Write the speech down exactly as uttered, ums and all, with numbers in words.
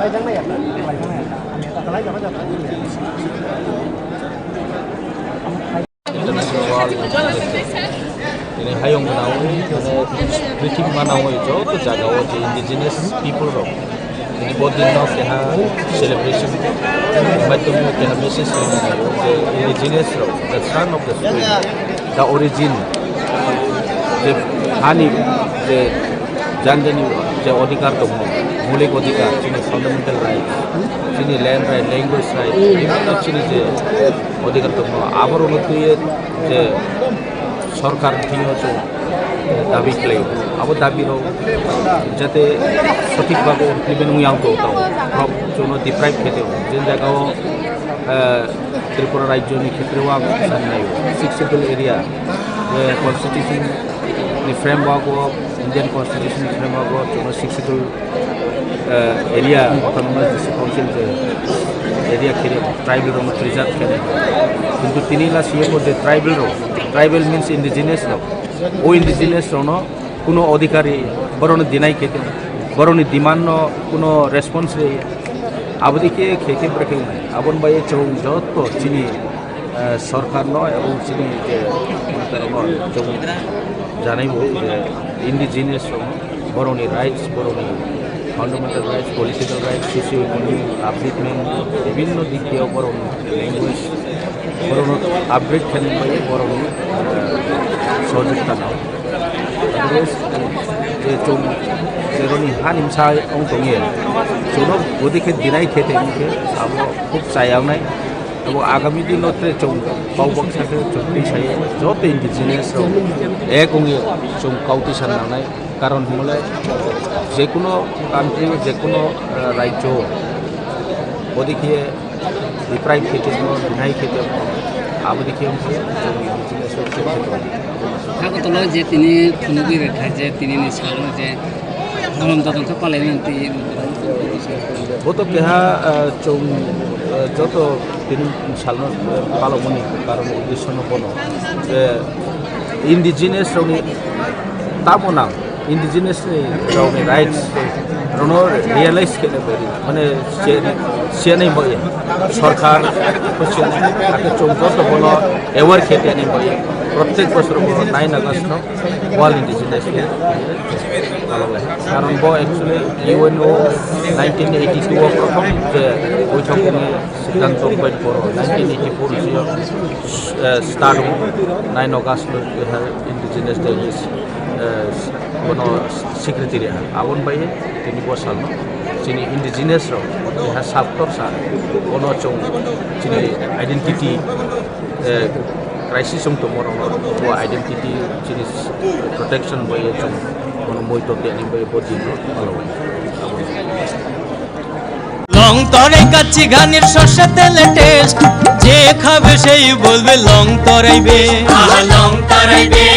International world, tini hayung gwnang, mane, prithibi manang joto jaga o je indigenous people rok, tini bo din no keha celebration maidom no keha message rwna nai je indigenous rok, the son of the soil, the origin, je hani je janjani je odhikar tongo, mulik odhikar, chini fundamental right, chini land right, language right, bibhinno chini je odhikar tongo, aborokno twiwi je sorkar thwngwi chwng dabi khlaio. Abo dabi rok jate sothik bhabe implement wngya wngtong tong, borok chwngno deprive khe tong. Je jaga o, eh, Tripura rajyo ni khetre o ang sanai, Sixth Schedule area, eh, constitution ni framework o, Indian constitution ni framework o chwngno Sixth Schedule, eh, area, autonomous district council je area khe tribal rok no preserve khe. Kintu tini la C M o je tribal rok, tribal means indigenous rok, o indigenous rok no kuno odhikari borok no deny khe tong, borok ni demand no kuno response rwya. Abo dikhe khe khe bwrwi khe wngnai. Aboni bai chwng joto chini, eh, sorkar no ebong chini je montri rok no chwng janai bo je indigenous rok borok ni rights, borok ni fundamental rights, political rights, socio-economic upliftment, bibhinno dik diyo borok ni language, borok no upgrade khe bai borok ni, eh, sohojogita nao. Otherwise, je chwng jeroni hani bwsa wng tongya, chwngno bodi khe deny khe tongkhe abo khub chayaknai. Abo agami dino tere chwng kok baksa khe chwng twi sai joto indigenous rok ek wngwi chwng kok twi sana nangnai. Karon hwnmale jekuno country, jekuno, eh, rajyo bodi khe deprive khe tongmo, deny khe tongmo, abo dikhe wngkhe chwng indigenous rok khe tongmo. Hakhe tolo je tini phunugwi rwkha je tini ni salo je Dhorom jotoni khe palai mani twi. Bo to keha, eh, chwng, eh, joto tini salno, eh, palokmani karon uddesho no bono je indigenous rokni tamo nang, indigenous ni rokni rights rokno realize khe bai mane siyanai bai sorkar siyanai ake chwng joto bono aware khe teni bai prottek bosor bono nine August no World Indigenous Day palok lai. Karon bo actually U N O nineteen eighty-two o prothom je boithok ni siddhanto bai poro nineteen eighty-four sio, eh, start o nine August no keha Indigenous Day ni, eh, bono secretary ha. Aboni bai tini bo salno chini indigenous rok keha sal kotor sa bono chwng chini identity, eh, crisis wng tongmo rokno bo identity chini protection bai chwng bono moito teni bai bo din no palao. Long torai kachi ganir sose tele taste, je khabe sei bolbe long torai be. Aha long torai be.